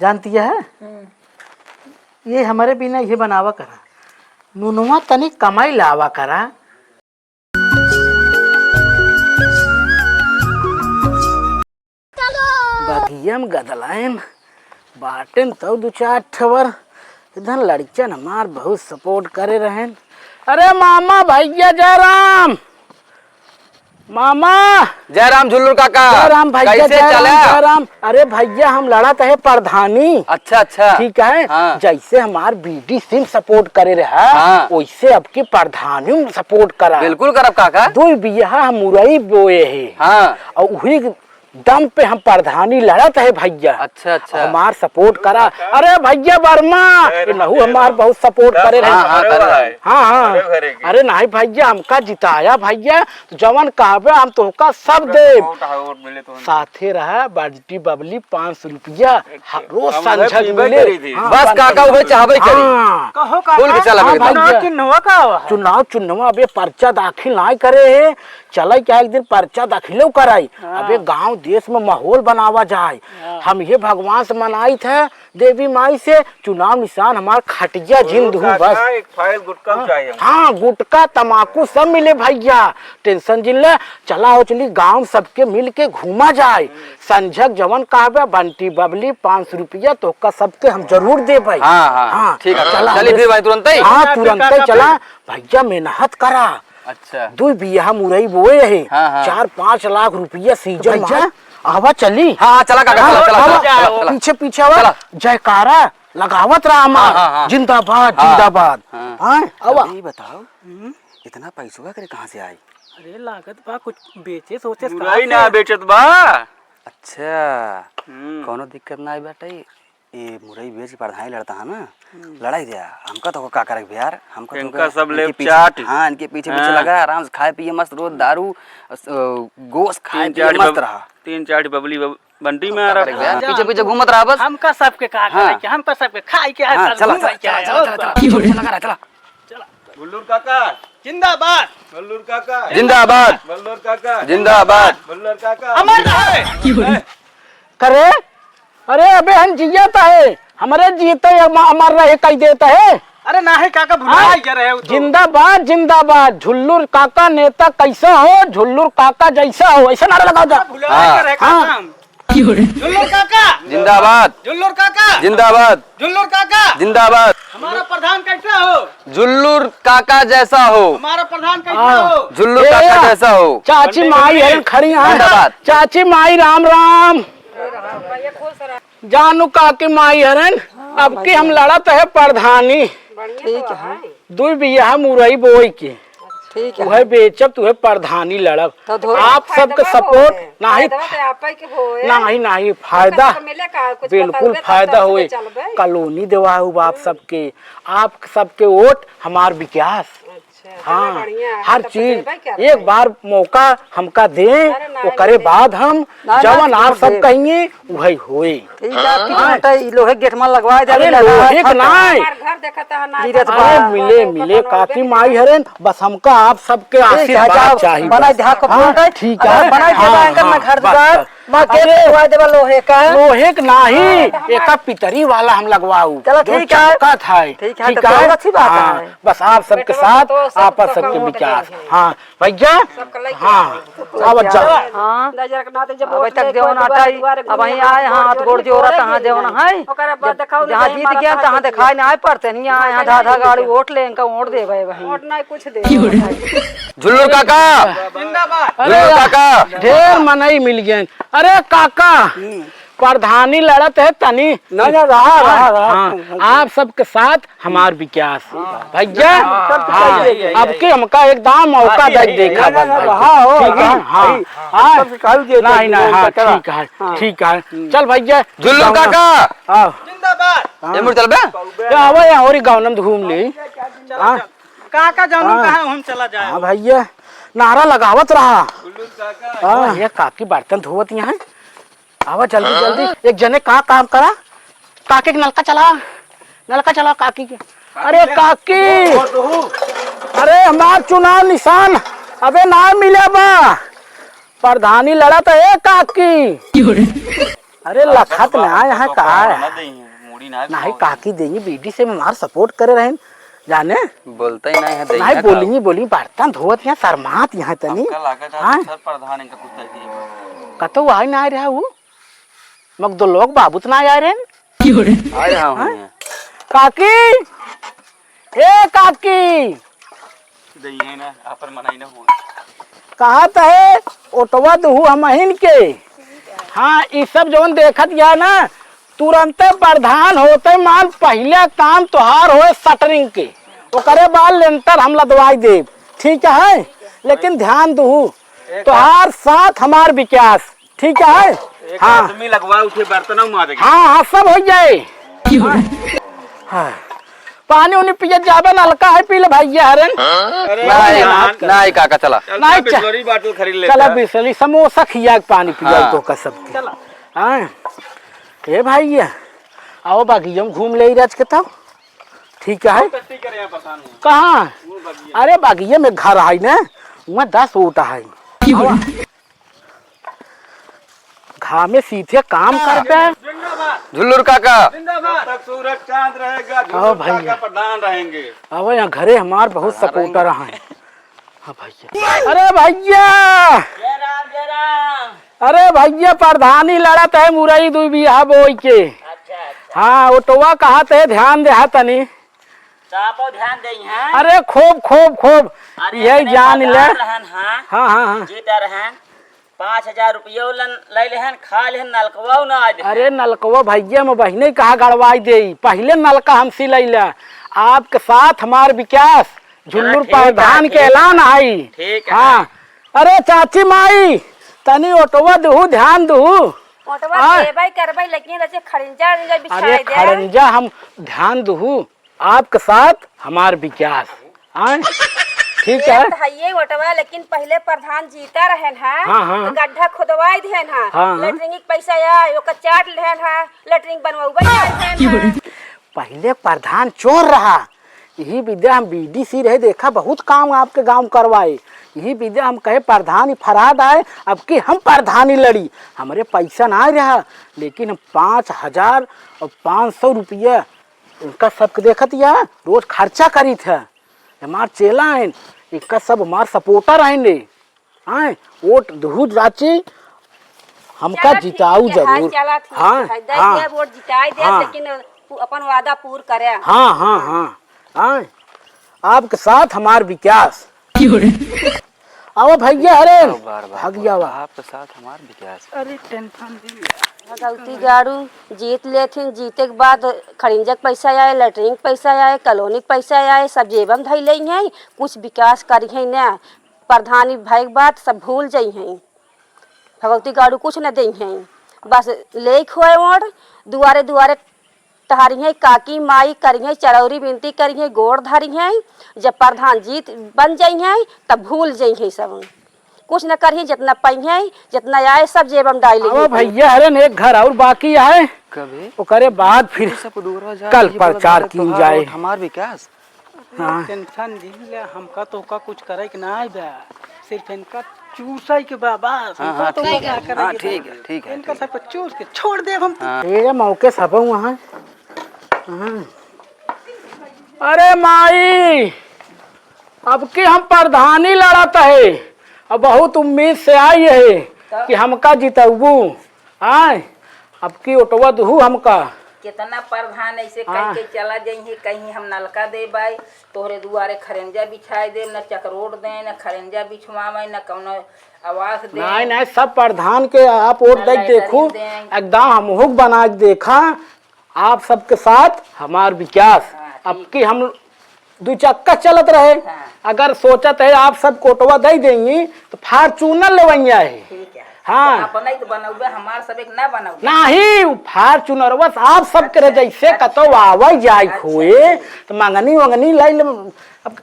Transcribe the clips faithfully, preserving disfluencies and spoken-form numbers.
जानती है, हम्म। ये हमरे बिना ये बनावा करा, नुनवा तनी कमाई लावा करा। बगिया में गदलाइन बाटेन तउ दू चार ठवर। इधर लड़कियन हमार बहुत support करे रहेन। अरे मामा, भैया जयराम, मामा। जयराम झुल्लू काका। जयराम भैया, कैसे जयराम, चला? जयराम। अरे भैया, हम लड़त है प्रधानी। अच्छा, अच्छा। ठीक है? हाँ। जैसे हमार बीडी सिंह support करे रहा, हाँ। वैसे अब की प्रधानी support करा। बिल्कुल करब काका। दुई बियहा हम मुरई बोए है। हाँ। और वही दम पे हम प्रधानी लड़त है भैया। अच्छा, अच्छा। हमार support करा। अरे भैया वर्मा, अरे इनहू हमार बहुत support करे रहे। हाँ, हाँ, करे रहे। हाँ, हाँ। अरे घरे के। अरे नहीं भैया, हमका जिताया भैया, तो जवन कहबे हम तोहका सब पूरा देब। Support है, वोट मिले तो। साथे रहा बंटी बबली पाँच सौ रुपया, अच्छा। ह-, रोज हम उहे संझक पीबे मिले। करी थी। हाँ, बस बंटी काका उहे बबली। चाहबे करी। हाँ। कहो काका, खुल के चला हाँ, एकदम। भैया। चुनाव चिन्हवा का है? चुनाव चिन्हवा अबे पर्चा दाखिल नाहीं करे है, चले क्या एक दिन पर्चा दाखिलो कराई। हाँ। अबे गांव देश में माहौल बनावा जाए। हाँ। हम ये भगवान से मनाइत है, देवी माई से, चुनाव निशान हमार खटिया जिंद हूँ बस। एक फाइल गुटखा हाँ। चाहिए। हाँ, गुटखा, तमाकू सब मिले भैया, tension जिन ले। चला हो चली गांव सबके मिल के घूमा जाए। हम्म। संझक जवन कहबे बंटी बबली पाँच सौ रुपया तोहका सबके हम जरूर देबे। हाँ, हाँ, हाँ, ठीक है, चला चली हमरे फिर भाई तुरंत ही। हाँ, तुरंत ही चला। भैया मेहनत करा। अच्छा। दुई बियहा मुरई बोए है, हाँ, हाँ। चार पाँच लाख रुपया तो सीजन भैया, में। आवा चली। हाँ, हाँ, चला काका, हाँ, चला, चला, आवा। चला, चला, चला। पीछे, पीछे आवा। चला। जयकारा लगावत रहा हमार। हाँ, हाँ, हाँ। जिंदाबाद, हाँ। जिंदाबाद। हाँ। हाँ, आवा। अबे ये बताओ, हम्म? इतना पैसवा करे कहाँ से आई? अरे लागत बा कुछ बेचे सोचे मुरई ना बेचत बा। अच्छा, हम्म। कौनो दिक्कत ना आई बाटे। ये मुरई बेच के प्रधानी लड़ता है ना, हम्म। लड़ाई दिया। हमका तो का करे के बा यार, हमका तो इनका का, सब इनके लेप पीछे, चाट। हाँ, इनके पीछे पीछे हाँ। लगा, आराम से खाए पिए मस्त, रोज दारू, अ, गोश्त खाए तीन पिए चाट मस्त बब-, रहा। तीन चाट बबली बब-, बंटी में आ रहा। का करे के बा यार? हाँ। पीछे पीछे घूमत रहा बस। हमका सबके का हाँ। करे के, हमका सबके खाए के है, हाँ, बस चला, घूमे चला, के चला, है, चला, और चला, का? चला, चला, चला, चला। चला। भुल्लूर काका। जिंदाबाद। भुल्लूर काका। जिंदाबाद। भुल्लूर काका। जिंदाबाद। भुल्लूर काका। अमर रहे। करे, अरे अबे हम जियत है, हमरे जीते अम-, अमर रहे कही देत है। अरे नाही काका, भुला हाँ? ही गए रहे हो तो। जिंदाबाद, जिंदाबाद। झुल्लूर काका नेता कैसा हो, झुल्लूर काका जैसा हो, ऐसा नारा लगाओ जा। भुला ही हाँ। गए रहे हाँ। काका हम। झुल्लूर काका। जिंदाबाद। झुल्लूर काका। जिंदाबाद। झुल्लूर काका। जिंदाबाद। हमारा प्रधान कैसा हो? झुल्लूर काका जैसा हो। हमारा प्रधान कैसा हाँ। हो? झुल्लूर ए, काका जैसा हो। चाची माई हरन खड़ी हैं। जिंदाबाद। चाची माई राम राम। जानू काकी माई हरन, अब की हम लड़त है प्रधानी। ठीक है। दुई बियहा मुरई बोई के। ठीक है। उहे बेचब, तुहे प्रधानी लड़ब। तो धो-, आप सबके support नाही, फायदा तो आपे के होए। नाही, नाही, फायदा, फायदा तो मिले का? कुछ बिल्कुल बताओगे तब फायदा तो होए। चलबे। कॉलोनी देवाउब आप सबके, आप सबके वोट हमार विकास। अच्छा, हाँ, चलो बढ़िया है, हर तब तो चीज देबे करते हैं। एक बार मौका हमका दें, अरे नाही, ओकरे बाद हम ना, ना, जवन आप सब कहिए, उहइ होई। ठीक है, हाँ। कितना हाँ। ई लोहे गेट में लगवाए दे, अरे, लगा लोहे के खत्म। नाय। हमार घर देखता है ना, गिरत अरे, बा। मिले, मिले, काकी माई हरेन, बस हमका आप सबके ठीक है, आशीर्वाद जाओ, चाहिए बनाई बस। दे, हाँ, हाँ, ठीक है। अगर बनाई दे, हाँ, एकर में हाँ, घर बस, दुआर, बस। मैं गेट अरे, लगवाए देबा लोहे का। लोहे के नाही, हाँ, तो हमार एका पितरी वाला हम लगवाऊ, चलो, जो ठीक है। चमकत है। ठीक है, ठीक तो है? बहुत अच्छी बात हाँ, है। बस आप सबके बेटवा साथ, तो सब आपस तो सबके काम विकास। होते हैं। हाँ, भैया, सबका लइके हाँ, आवत जा। हाँ। अब तक जवन आटा ही, अब वहीं आए, हाथ गोड़ जोड़त, हाँ, जवन है। ओकरे बाद जब देखाओ जहाँ नहीं, जीत हमारा गया, तहाँ कहाँ देखाए ना आए पड़ते, नहीं आए, यहाँ आधा आधा गाड़ी वोट ले, इनका वोट दे भाई, भाई। वोट नहीं कुछ दे। झुल्लूर काका, जिंदाबाद। अरे झुल्लूर काका। ढेर मनई मिल गए। अरे काका, हम्म। प्रधानी लड़त है तनी। ना, ना, रहा, रहा, हाँ, रहा। हाँ, आप सबके साथ हमार विकास। हाँ। भैया, हाँ, हाँ, हाँ, अब के हमका एकदम मौका हाँ, दे, देखा ना, ना, बस, ना, भैया। हाँ, हो, ठीक है, अभी, हाँ, अभी, हाँ। सबसे कहल दिए नहीं, थे, नहीं, हाँ, चला। ठीक है, हाँ। ठीक है। हम्म। चल भैया, झुल्लू जाओ ना। काका। हाँ। जिंदाबाद। हाँ। ये मुड़ चल बे। ये आवा, ये होरी गाँव नम घूम ली। चला, हाँ। चल। काका जानू हाँ। कहाँ हम चला जाए। हाँ भैया, नारा लगावत रहा। हाँ। ये काकी बर्तन धोवत यहाँ। आवा जल्दी, हाँ? जल्दी। एक जने का काम करा, काकी के नलका चला, नलका चला काकी के। अरे काकी, अरे हमार चुनाव निशान अबे ना मिले बा, प्रधानी लड़त है काकी। अरे, लखत ना, यहाँ का है? ना देई है, मूड़ी ना नहीं, खाओ। काकी देई, बीडी से हमार support करे रहन, जाने? बोलते ही नहीं है, देई नहीं, है बोली, खाओ। बोली, बर्तन धोवत यहाँ, शर्मात यहाँ तनी। हमका लागत है हाँ? दूसर प्रधान इनका कुछ कर दिए। कतो आए ना आए रहा वो? मग दो लोग बाबू तो ना आए रहे? आए रहा हूँ हाँ? यहाँ। काकी, ए काकी, दइहे ना, आपन मनाई ना हुआ। कहत है, ओटवा दुहू हमहिन के। हाँ, ई सब जौन देखत या ना, तुरंते प्रधान होते मान पहिले काम तोहार होए शटरिंग के, ओकरे बाद लेंटर हम लदवाई देब, ठीक है? लेकिन ध्यान दुहू, तोहार साथ हमार विकास, ठीक है? एक हाँ। आदमी लगवा उठे बर्तन मारे। हाँ, हाँ, सब हो जाए। हाँ। पानी उनी पिए जाबे, नलका है, पी ले भैया हरन। अरे नहीं, यार। नहीं काका, चला। चल, नहीं, चल, चा-, बिस्लरी बाटल खरीद लेता। चला बिस्लरी, समोसा खिया के पानी पिया हाँ। तो का सबके। चला। हाँ। ए भैया, आओ बगिया में घूम ले रज के तब। ठीक है? बहुत टेस्टी करे हैं, परेशान हूँ। कहाँ? वो बगिया। अरे बगिया में घर है ना, वहाँ दस वोट है। क्यों? घामे सीधे काम करबे। जिंदाबाद। झुल्लुर काका। जिंदाबाद। जब तक सूरज चांद रहेगा, आओ झुल्लुर भैया। काका प्रधान रहेंगे। अब यहाँ घरे हमार बहुत कहाँ supporter रहेंगे? हैं। हाँ भैया। अरे भैया। जय राम, जय राम। अरे भैया, प्रधानी लड़त है मुरई दुई बीघा बोई के। अच्छा, अच्छा। हाँ, ओटवा कहत है, ध्यान देहा तनी। तो आप ध्यान देई हैं। अरे खूब, खूब, खूब। अरे यही इतने जान ले। बदहाल रहन, हाँ। हाँ, हाँ, हाँ। जीता रहन। पाँच हजार रुपयो लन-, ले लेहन, खा लेहन, नलकवा ना आ देहन। अरे नलकवा भैया, हम बहिने कहा गड़वाई देई। पहिले नलका हमसे ले ले। आपके साथ हमार विकास, चलो झुल्लुर ठीक है, प्रधान के ठीक है। ऐलान आई। ठीक है। हाँ। अरे चाची माई, तनी ओटवा दुहू, ध्यान दुहू। ओटवा हाँ। देबै करबै, लेकिन ऐसे खड़ंजा उड़ंजा बिछाए अरे दे। खड़ंजा हम ध्यान दुहू। आपके साथ हमार विकास। आय? ठीक है? ये तो है ये ओटवा, लेकिन पहिले प्रधान जीता रहन हा, हाँ, हाँ। तो गड्ढा खोदवाई देहन हा, हाँ, हाँ। लेटरिंग के पैसा आए, ओकर चाट लेहन हा, लेटरिंग बनवावे आए देहन हा। पहिले प्रधान चोर रहा, यही विद्या हम बीडीसी रहे, देखा बहुत काम आपके गाँव करवाए, यही विद्या हम कहे प्रधान ही फराड आए, अब की हम प्रधानी लड़ी, हमरे पैसा ना रहा, लेकिन हम पाँच हजार और पाँच सौ रुपया इनका सबके देखत या रोज खर्चा करीत है। हमार चेला हैं, इनका सब हमार supporter हैं रे। आए, वोट दुहू चाची, हमका चला ठीक जिताऊ है, जरूर। चला ठीक हाँ, है, दे हाँ, दे वोट जिताई दे, हाँ। लेकिन तू अपन वादा पूर करे। हाँ, हाँ, हाँ। आए, आपके साथ हमार विकास। क्यों रे? आओ भैया, अरे, आओ बार बार भाग बोल, जावा। आपके साथ हमार विकास। अरे tension जिन ले। भगवती गाड़ू जीत लेथिन, जीते के बाद खड़िंजा के पैसा आए, लेटरिन के पैसा आए, कॉलोनी के पैसा आए, सब जेबम धई लेई हैं, कुछ विकास करी हैं ना। प्रधानी भई के बाद सब भूल जई हैं, भगवती गाड़ू कुछ न देई हैं, बस लेख होए ओढ़ दुआरे दुआरे टहरिहैं, काकी माई करिहैं, चरौरी बिनती करिहैं, गोड़ धरिहैं। जब प्रधान जीत बन जइहैं, तब भूल जइहैं सब। कुछ न करिहैं, जितना पइहैं, जितना आए, सब जेब में डाल लेइहैं। भैया, हरेन एक घर और बाकी है, कभी? ओकरे बाद फिर कल प्रचार कीन जाए। हमार विकास। हाँ। Tension जिन ले, हमका तो ओका कुछ करे के ना आइबा, सिर्फ इनका चूसै के बा, बस। हाँ, हमका हाँ, तो ठीक है। हाँ, ठीक है, ठीक है, इनका ठीक है। सबको चूस के छोड़ देब हम तो। हाँ। ए मौके सब वहाँ। हाँ। अरे माई, अब की हम प्रधानी लड़त है, अब बहुत उम्मीद से आई है कि हमका जितउबू। आय, अब की ओटवा दुहू हमका। केतना प्रधान ऐसे हाँ। कह के चला जइहैं, कहीं हम नलका देबै, तोहरे दुआरे खरेंजा बिछाए देब, न चकरोट दें, न खरेंजा बिछवावे, न कौनो आवास दें। नहीं, नहीं, सब प्रधान के आप वोट न दे के लाइटरिन देखू, दें। एकदम हमहू के बना के देखा, आप सबके साथ हमार विकास। हाँ, अब ठीक। की हम दू चक्का चलत रहे। हाँ। अगर सोचत है आप सब कोटवा दे देंगी तो Fortuner लेवैया है। ठीक है। हाँ। तो अपने ही तो बनौबे, हमार सब एक ना बनौबे। नहीं, Fortuner बस आप सब करे अच्छा, जैसे अच्छा। कतो आवे जाए अच्छा, खोए, अच्छा। तो मंगनी वंगनी लाई ले, अब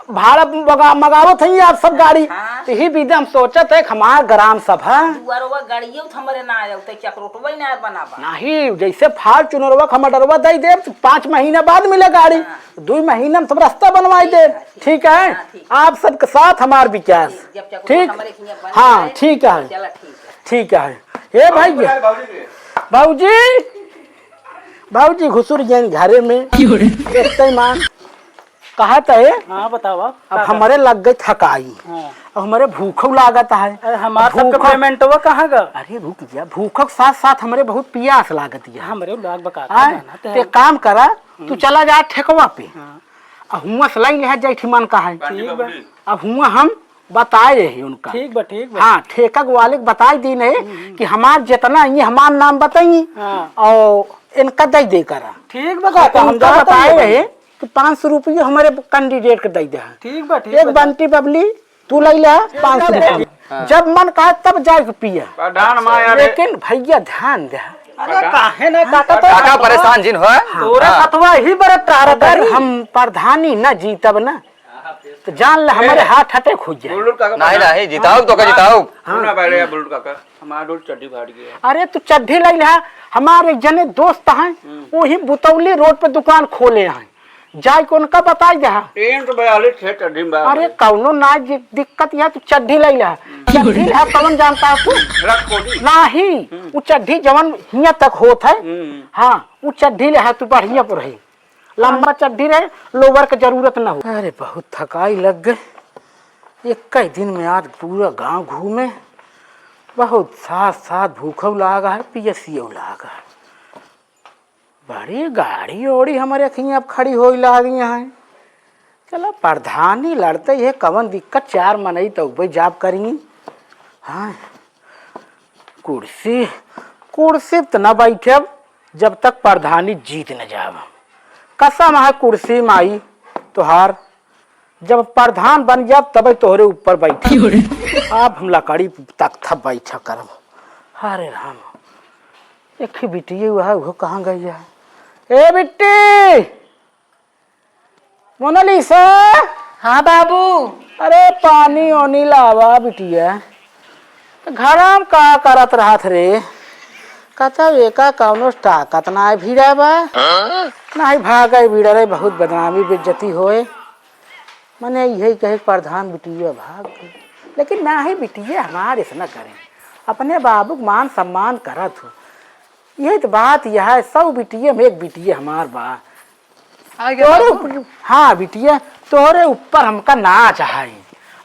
भाड़ा मगा-, मगावत है आप सब गाड़ी। हाँ। तो यही विधि हम सोचत है कि हमार ग्राम सभा। दुआरवा गाड़ियों तो हमरे ना आयल, तो चकरोटवा ही ना बनाबा। नहीं, जैसे Fortuner का हम order दे देब, तो पाँच महीना बाद मिले गाड़ी। हाँ। दुई महीना में सब रास्ता बनवाई ठीक देब, है, ठीक ठीक है? है, हाँ, ठीक। आप सबके साथ हमार विकास। ठीक, जब चकरोट ठीक? हमारे हियाँ बन हाँ, जाए, ठीक है। चला, ठीक है। ठीक है। हे भाई, बाबूजी के। बाबूजी, बाबूजी घुसुर गए घरे में। क्यों रे? देखते मान, कहा तो है। हाँ, बतावा, अब का हमरे लग गई थकाई। हाँ। अब हमरे भूखौ लागत है। अरे, हमार अब सबके भूखौ पेमेंटवा कहाँ गा? अरे, रुक जा, भूखौ के साथ साथ हमरे बहुत पियास लागत है। हमरे लाग बका आय, ना, ना, ते ते हम काम करा, तू हम्म। चला जा ठेकवा पे। हाँ। अब हुआं से लाई ले जाए, ठीक मन का है। ठीक बा। अब हुआं हम बताए रही उनका। ठीक बा, ठीक बा। हाँ, ठेका वाले के बताई दीन है हम्म, हम्म। कि हमार जितना ये हमार नाम बताई हाँ। और इनका दे दे करा। ठीक बा, हाँ, तो हम उनका जात बताए हई। रहे कि पाँच सौ रुपये हमारे कैंडिडेट के दे दे। ठीक बा, ठीक एक बा। बंटी बबली, तू ले ले पाँच सौ रुपये। हाँ। जब मन कहा तब जाए के पिया। प्रधान माया रे। लेकिन भैया ध्यान दे। अरे प्रधान। काहे ना काका तो काका परेशान जिन हो। तोरा हाँ। सतवा ही बड़ा टारत अगर है। हम प्रधानी ना जीतब ना, तो जान ले, हमारे ए, हार्ट अटैक हो जाए। बुलबुल काका नहीं, प्रधान। नहीं, जिताओ तो का हाँ। जिताओ। हाँ। सुना पहले यार, बुलबुल काका, हमारा डोल चड्ढी फाट गया। अरे, तू चड्ढी ले ले, हमारे एक जने दोस्त हैं, हम्म। वही बुतौली रोड पे दुकान खोले हैं, जाए के उनका बताई दे। टेंट बयालीस है, चड्ढी में बा अरे, भाई। कौनो ना जे दिक्कत है, तू चड्ढी ले ले। हम्म। चड्ढी ले, कौन जानता है तू? रख कोडी। नहीं, हम्म। वो चड्ढी जवन हियां तक होत है, हम्म। हाँ, वो चड्ढी ले, तू बढ़िया पर है। लंबा चड्ढी रहे, लोवर के जरूरत न हो। अरे, बहुत थकाई लग गए। एक ही दिन में आज पूरा गांव घूमे, बहुत साथ साथ भूखौ लाग है, पियसियौ लाग है। बड़ी गाड़ी ओड़ी हमारे अखियाँ अब खड़ी होई लागी हैं। चला, प्रधानी लड़ते ये कवन दिक्कत, चार मनई तो उबे जाब करी। हाँ, कुर्सी, कुर्सी पे त ना बैठब जब तक प्रधानी जीत न जाब। कसम है कुर्सी माई तोहार, जब प्रधान बन जाब तबे तोहरे ऊपर बैठब। क्यों रे? अब हम लकड़ी तख्ता बैठा करब। अरे राम, एक ही बिटिया हुआ है, वो कहाँ गई है? ए बिट्टी, मोनालिसा। हाँ बाबू। अरे पानी ओनी लावा बिटिया। तो घरा में का करत रहत रे? कहता एका कौनो ताकत ना है भीड़ा बा। हाँ? नहीं भागे भीड़ा रे, बहुत बदनामी बेइज्जती होए। मने यही कहे प्रधान बिटिया भाग गई। लेकिन ना ही बिटिया हमारे से ना करें। अपने बाबू के मान सम्मान करत हो। यही तो बात यह है, सौ बिटिया में एक बिटिया हमार बा। आ गया तोहरे बाबू। ऊपर, हाँ बिटिया, तोहरे ऊपर हमका नाज है।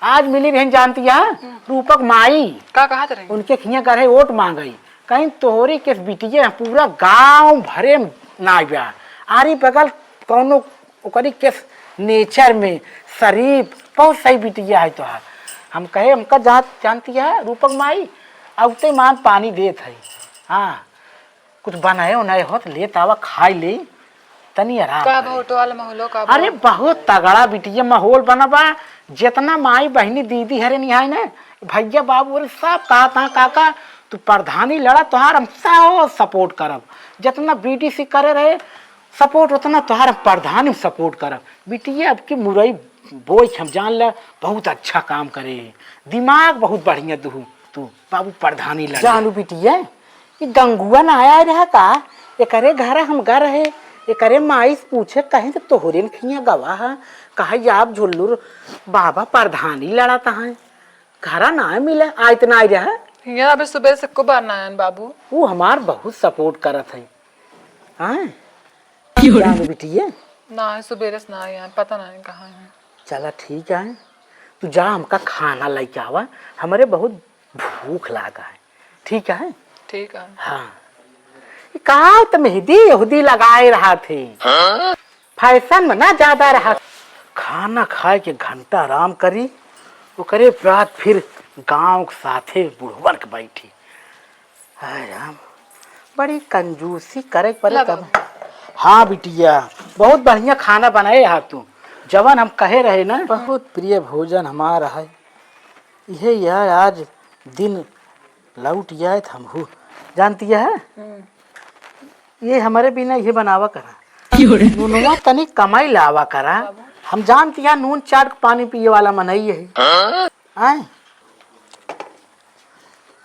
आज मिली बहन जानती है, हम्म। रूपक माई। का कहत रही? उनके खिया करे वोट मांगई। कहीं तोहरी के बिटिया पूरा गांव भरे में नाच बा। आरी बगल कौनो ओकरी के नेचर में शरीफ बहुत सही बिटिया है तोहार। हम कहे हमका जान, जानती है रूपक माई, अउते मान पानी देत है। हाँ। कुछ बनाए उनाए हो तो लेत आवा, खाई ले, तनी आराम का करे। भोटो वाला माहौल हो, का अरे भो- बहुत तगड़ा बिटिया माहौल बना बा। जितना माई बहिनी दीदी हरे निहाय ना, भैया बाबू अरे सब कहा था काका तू प्रधानी लड़ा तोहार हम सब सपोर्ट करब। जितना बीडीसी करे रहे सपोर्ट उतना तोहार हम प्रधानी में सपोर्ट करब। बिटिया अब की मुरई बोई हम जान ले बहुत अच्छा काम करे, दिमाग बहुत बढ़िया दू तू बाबू प्रधानी लड़ा। जानू बिटिया, ई गंगुआ ना आया रहा का? एकरे घर हम गा रहे, एकरे माई से पूछे कहीं तो तोहरे न खिया गवा है, कहा आप झुल्लुर बाबा प्रधानी लड़त हैं, घरा ना मिले, आइत ना रहे। हिया अभी सुबह से एको बार ना आयन बाबू। वो हमार बहुत सपोर्ट करत है। हाँ? क्यों रे? जानो बिटिया? ना है, सुबह से ना आयन, पता ना है कहाँ है। चला ठीक है, तू जा हमका खाना लेके आवा, हमरे बहुत भूख लागा है। ठीक है? ठीक है। हाँ। ई का त मेहंदी यहूदी लगाए रहा थे। हाँ? फैशन में ना ज्यादा रहा। खाना खाए के घंटा आराम करी, ओकरे बाद फिर गांव के साथे बुढ़वन के बैठी। हाय राम, बड़ी कंजूसी करे के पड़े ला तब। बाबू। हाँ बिटिया, बहुत बढ़िया खाना बनाए हा तू, जवन हम कहे रहे ना। बहुत प्रिय भोजन हमारा है। इहे यार आज दिन लौट जाए त हमहू। जानती है? हम्म। ये हमरे बिना ये बनावा करा। क्यों रे? नूनवा तनी कमाई लावा करा। बाबू। हम जानती है नून चाट के पानी पिए वाला मनई है। हाँ? आए?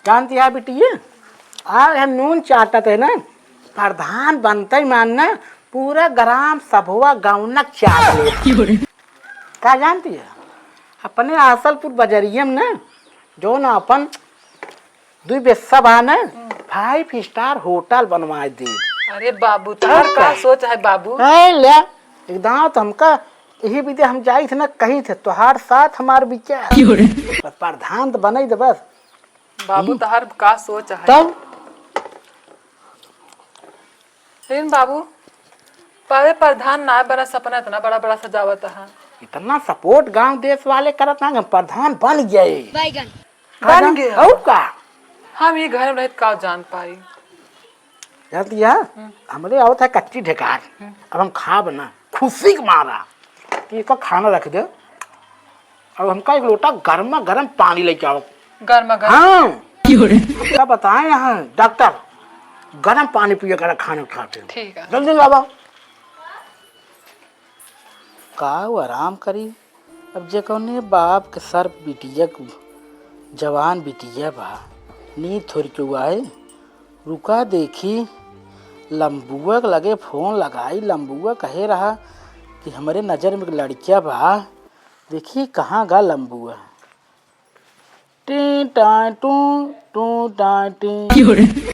जानती है बिटिया? आज हम नून चाटत है ना, प्रधान बनते ही मान ना, पूरा ग्राम सभवा गौनक चाट ले। क्यों रे? का जानती है? अपने आसलपुर बजरिया में ना, जो ना अपन दुई बेस्सा बा ना, हम्म। फाइव स्टार होटल बनवाए दे। अरे बाबू, तोहार का का? सोच है बाबू? ए, ले, एकदम तो हमका यही विधि हम जाई थे ना, कही थे, तोहार साथ हमार विचार। क्यों रे? बस प्रधान तो बनाई दे बस। बाबू, हम्म। तोहार का सोच है? तब? लेकिन बाबू, पहले प्रधान ना बना, सपना इतना बड़ा बड़ा सजावत है। इतना सपोर्ट गांव देश वाले करत ना, हम प्रधान बन गए। बैगन। बन गया। और का? हम ये घर में रहत का जान पाई। जानती है, हम्म। हमरे आवत है कच्ची ढेकार। हम्म। अब हम खाब ना, खुशी के मारा कि इसका खाना रख दे। अब हमका एक लोटा गर्मा गर्म पानी लेके आओ। गर्मा गर्म? हाँ। क्यों रे? हमका बताए यहाँ डॉक्टर, गर्म पानी पिए करा खाने खाते। ठीक है। जल्दी लावा। का वो आराम करी? अब जे कौने बाप के सर बिटिया के जवान बिटिया बा, नींद थोड़ी केहू आए। रुका देखी, लंबुआ के लगे फोन लगाई। लंबुआ कहे रहा कि हमरे नजर में एक लड़किया बा, देखी कहाँ गा लंबुआ। टी टाई टू, टू टाई टी।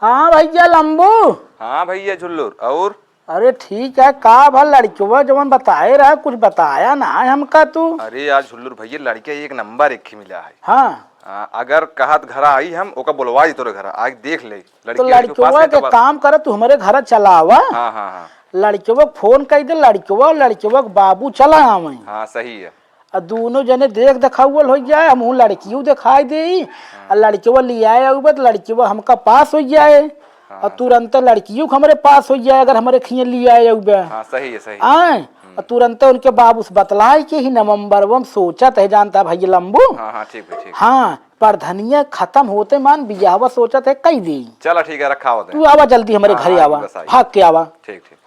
हाँ भैया लंबू। हाँ भैया झुल्लूर, और? अरे ठीक है, का भल लड़कवा जवन बताए रहा, कुछ बताया ना है हमका तू। अरे यार झुल्लूर भैया, लड़का एक नंबर एक ही मिला है। हाँ। हाँ, अगर कहत घरा आई हम, ओका बुलवा दी तोरे घरा, आके देख ले। तो लड़किया के पास लड़कवा नहीं के तो बा- काम कर, तू हमरे घरा चलावा। हाँ, हाँ, हाँ। लड़कवा के फोन कई दे, लड़कवा, लड़कवा के बाबू चला आवे। हाँ, सही है। आ दूनो जने देख देखावल होइ जाए, हमहू लड़कियो देखाई देई, आ लड़कवा लियाए आउबे त लड़कवा हमका पास होइ जाए, आ तुरंत लड़कियो के हमरे पास होइ जाए अगर हमरे खिए लियाए आउबे। हाँ, सही है, सही है। आए, आ तुरंत उनके बाबू से बतलाए के ही नवंबरवा में सोचत है, जानता है भैया लंबू? हाँ, हाँ, ठीक है, ठीक। हाँ, परधनिया खत्म होते मान बियाहवा सोचत है कई देई। चला ठीक है, रखा होते तू हैं। आवा जल्दी हमरे हाँ, घरे हाँ, आवा, बस आई। भाग के आवा। ठीक, ठीक।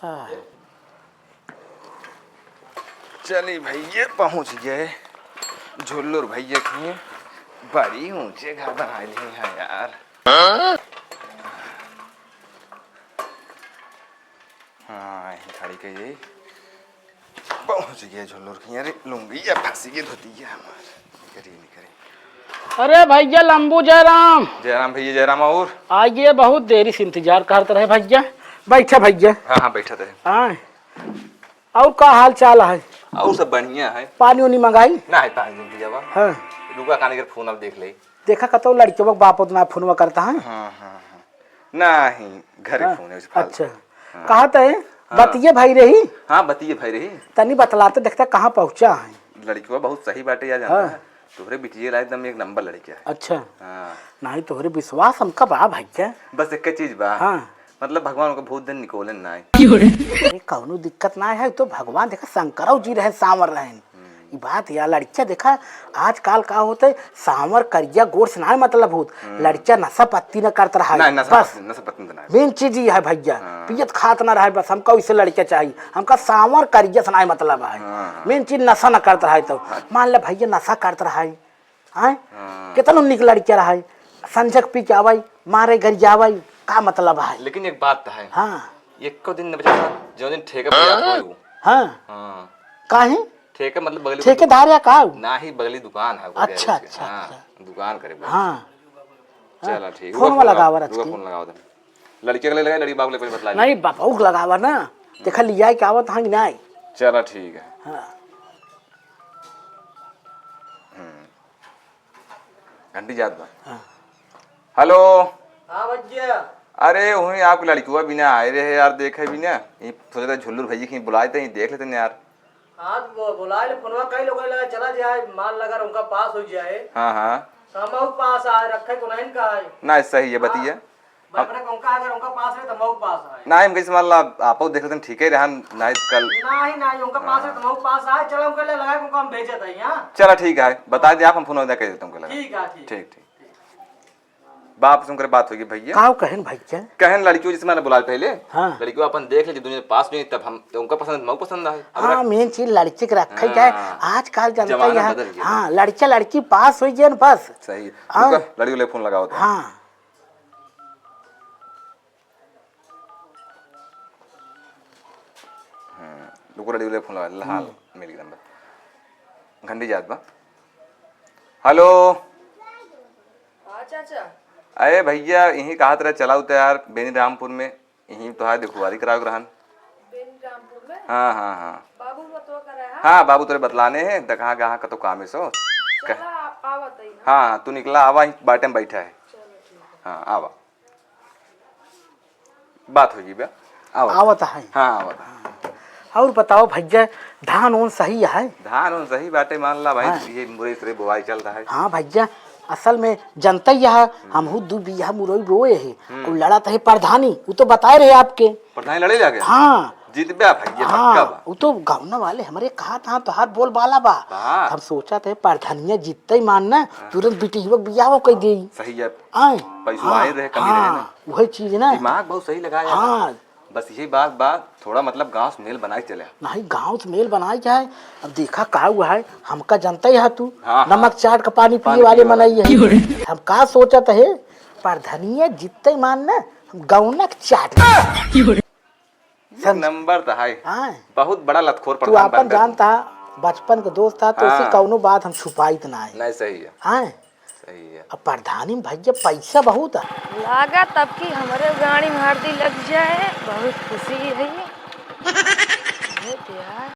हाँ। चली भैया, पहुँच गए झुल्लूर भैया की। बड़ी ऊँचे घर बनाए लिए हैं यार। हाँ, यहीं खड़ी के यही पहुँच गए झुल्लूर की। अरे लुंगिया फंसी गई धोतिया हमार। निकरी, निकरी। अरे भैया लंबू जयराम। जयराम भैया जयराम। और? आइए, बहुत देरी से इंतजार करत रहे भैया। बैठा भैया। हाँ, हाँ, बैठा रहे। हाँ। और का हाल चाल है? और सब बढ़िया है। पानी उनी मंगाई? ना है पानी नहीं पियावा। हाँ। रुका काने के फोन अब देख ले। देखा कतो लड़कवा के बाप उतना फोनवा करता है। हाँ, हाँ, हाँ। नाही, घरे हाँ, फोन है, उसे फालतू। अच्छा। हाँ। कहा तय? हाँ। बतिये भाई रही? हाँ, बतिये भाई रही। तनी बतलाते देखते कहाँ पहुँचा है। लड़कवा बहुत सही बाटे यार, जानता हाँ। है? तोहरे बिटिये ला एकदम एक नंबर लड़का है। अच्छा। हाँ। नाही तोहरे विश्वास हमका बा भैया। बस एक चीज बा। हाँ। मतलब भगवान ओके बहुत दिन निकोलन ना है। अरे कौनो दिक्कत ना है, तो भगवान देखा शंकरऊ जी रहे, सांवर रहन। ई बात या लड़किया देखा, आजकल का होत है, सांवर करिया गोर से नाय मतलब होत। हम्म। लड़किया नशा पत्ती न करत रहा है, नहीं, नशा बस। पत्ती, नशा पत्ती तो नहीं। मेन चीज ई है भैया, हाँ। पियत खात ना रहे, बस हमका वैसे लड़किया चाहिए, हमका सांवर करिया से नाय मतलब है। हाँ, हाँ। मेन चीज नशा न करत रहे तो। हाँ। मान ले भैया नशा करत रहे, हैं? हाँ। कितना निक लड़किया रहे, संझक पी के आवे, मारे गरियावे, का मतलब है? लेकिन एक बात तो है। हाँ। एको दिन न बचा, जो दिन ठेके पर जात होई वो। हाँ। हाँ। काहे? ठेके मतलब बगली ठेकेदार या का? ना ही बगली दुकान है, वो अच्छा, गैरेज के। अच्छा, हाँ, अच्छा। दुकान करे बगली। हाँ। चला ठीक। फोन रुका, वाला फोन लगावा, लगावा, रच रुका के। फोन लगावा तनी। लड़के के ले लगा, लड़की बाबू ले पहले बतला ले। नहीं, बाबू के लगावा ना। देखा लिया के आवत हाँ कि नहीं? चला ठीक है। हाँ। हम्म। घंटी जात बा। हाँ। हेलो। हाँ भैया। अरे वहीं आपके लड़कुआ बिना आए रहे यार, देखे बिना। ये सोचे था झुल्लूर भैया की बुलाए थे, देख लेते हैं यार। हाँ, तो बो-, बुलाए ले, फोनवा कई लोग लगा चला जाए, माल लगा उनका पास हो जाए। हाँ, हाँ। तो हम पास आए, रखे को नहीं कहा है। ना, सही है, हाँ। बतिया। बड़े बड़े उनका अगर उनका पास रहे तो मऊ पास आए। ना, हम कैसे मान ला, आपो देख लेते हैं, ठीक है रहन, नहीं कल। नहीं, नहीं, उनका पास रहे तो मऊ पास आए, चला उनका ले लगा, उनका हम भेजे थे यहाँ। चला ठीक है, बता दे आप, हम फोन कर देते हैं उनका लगा। ठीक है, ठीक। ठीक, ठीक। बाप से उनकर बात होगी भैया। काव कहन भैया? कहन लड़कियों जिसमें बुलाए पहले। हाँ। लड़कियों अपन देख ले, दुनिया पास नहीं, तब हम, तो उनका पसंद, मऊ पसंद आए। अब हाँ, रख- मेन चीज लड़की के रखे हाँ। जाए। आजकल जनता जमाना यहाँ, बदल गया। हाँ, लड़का लड़की पास हो गए न बस। सही। हाँ। रुका, लड़कियों ले फोन लगाओ तो। हाँ। हम्म, रुको, लड़कियों ले फोन लगा, हाल हम्म। मिल गया नंबर। घंटी जात बा। हेलो। हाँ चाचा। अरे भैया, यहीं कहत रहे, चला उते यार, बेनीरामपुर में, यहीं तोहार देखुआरी करावे के रहन। बेनीरामपुर में? हाँ, हाँ, हाँ। बाबू बतवा करे, हाँ? हाँ, बाबू तोरे बतलाने हैं, त कहाँ, कहाँ का तो काम है सो। चला, आ-, आवत है ना। हाँ, हाँ, तू निकला, आवा, यहीं बाटे में बैठा है। चलो, ठीक है। हाँ, आवा। बात हो जी बा। आवत। आवत है। हाँ, आवत है। और बताओ भैया, धान ओन सही है? धान ओन सही बाटे, मान ला भाई, हाँ। ये मुरई सुरई बोआई चलता है। हाँ भैया, असल में जनता यह, हमहू दू बीघा मुरई बोए है, हम्म। और लड़त है प्रधानी, वो तो बताए रहे आपके। प्रधानी लड़े लागे? हाँ। जीतबे भैया, हाँ, पक्का बा। वो तो गौना वाले हमरे कहा था, तोहार बोल बाला बा। हाँ। हम सोचा थे प्रधानिया जीतते ही मान ना, हाँ। तुरंत बिटिया के बियाह कर देई। सही है। आए। पैसो हाँ, आए रहे, कमी रहे ना। हाँ, वही चीज ना। दिमाग बहुत सही लगाया है। हाँ। बस यही बात, बात थोड़ा मतलब गाँव से मेल बनाए चले। नहीं, गाँव से मेल बनाए जाए। अब देखा का हुआ है, हमका जनता ही है तू, हाँ, हाँ। नमक चाट के पानी पिए पानी वाले पिए वाला। मनई है। हम का सोचत है, प्रधानिया जीतते ही मान ना, हम गौना के चाट ले। ये समझ- नंबर तो है। हाँ। बहुत बड़ा लतखोर तू प्रधान आपन बनबे तू। जानता, बचपन के दोस्त था, तो उसे हाँ। कौनो बात हम छुपाइत ना है। नहीं, सही है। हाँ। सही है। अब प्रधानी में भैया पैसा बहुत है। लागत अब की हमरे गाड़ी में हरदी लग जाए, बहुत खुशी है। बहुत यार।